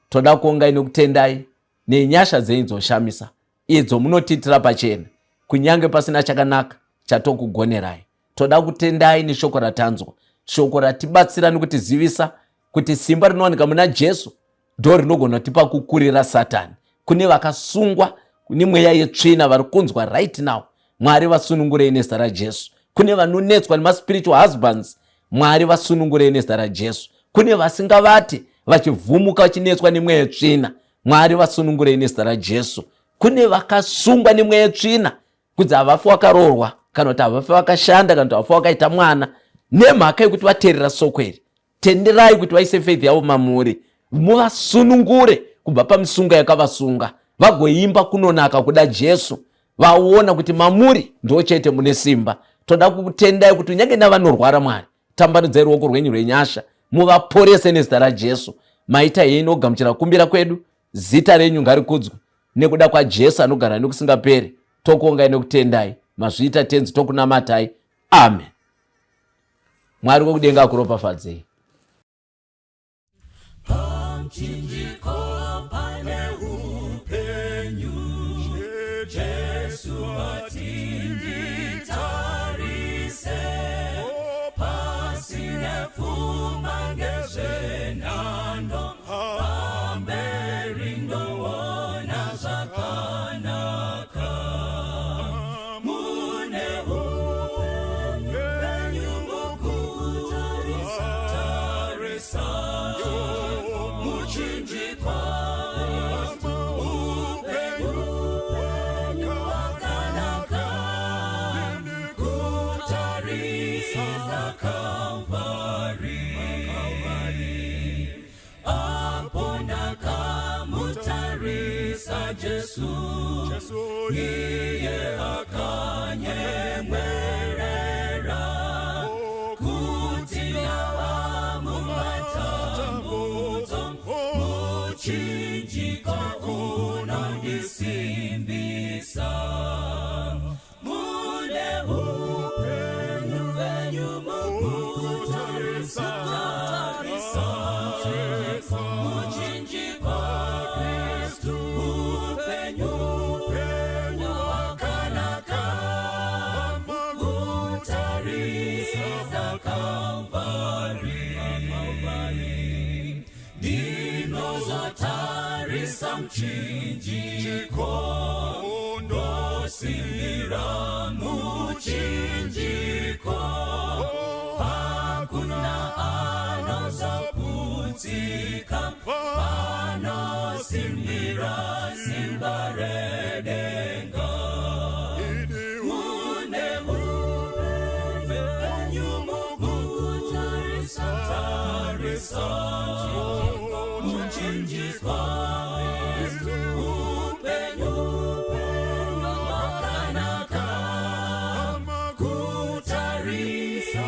toda kuongai nekutendai nenyasha dzenyu dzoshamisa idzo munotiitira pachena kunyange pasina chakanaka chatokugonerai. Toda kutendai neshoko ratanzwa, shoko ratibatsira nekutizivisa kuti simba rinowanika muna Jesu ndo rinogona kutipa kukurira Satani. Kune vakasungwa nemweya yetsvina vari kunzwa right now, Mwari vasunungurei nezita raJesu. Kune vanonetswa nemaspiritual husbands, Mwari vasunungurei nezita raJesu. Kune vasingavate, Vachivhumuka, vachinetswa nemweya yetsvina, Mwari vasunungurei nezita raJesu. Kune vakasungwa nemweya yetsvina kunzi havafi wakaroorwa, kana kuti havafi vakashanda, kana kuti havafi wakaita mwana, nemhaka yekuti vateerera soko iri. Tenderai kuti vaise faith yavo mamuri, muvasunungure kubva pamisungo yakavasunga, vagoimba kunonaka kuda Jesu, vaona kuti mamuri ndo chete mune simba. Toda kukutendai kuti kunyange navanorwara, Mwari, tambanudzai ruoko rwenyu rwenyasha, muvaporese nezita raJesu. Maita henyu nokugamuchira kumbira kwedu. Zita renyu ngarikudzwe nekuda kwaJesu anogara nekusingaperi. Tokuongai nekutendai. Mazviita Tenzi, tokunamatai. Amen. Mwari wekudenga akuropafadzei. Pamchinjiko pane upenyu, Jesu atinditarise, pasine pfuma ngezvenhando, pamberi ndoona zvakanaka. Mune upenyu mukutarisa tarisa muchinjikwa, upenyu hwakanaka, kutarisa Kalvari. Apo ndakamutarisa Jesu, iye akanyemwerera, kuti ndava mumatambudzo, muchinjiko unondisimbisa. Mune upenyu venyu mukutarisa tarisa muchinjikwa, Kristu, upenyu hwakanaka, kutarisa Kalvari. Ndinozotarisa muchinjiko, ndosimbira muchinjiko, hakuna anozoputsika panosimbira simba redenga. Mune upenyu mukutarisa tarisa muchinjikwa, upenyu hwakanaka, kutarisa.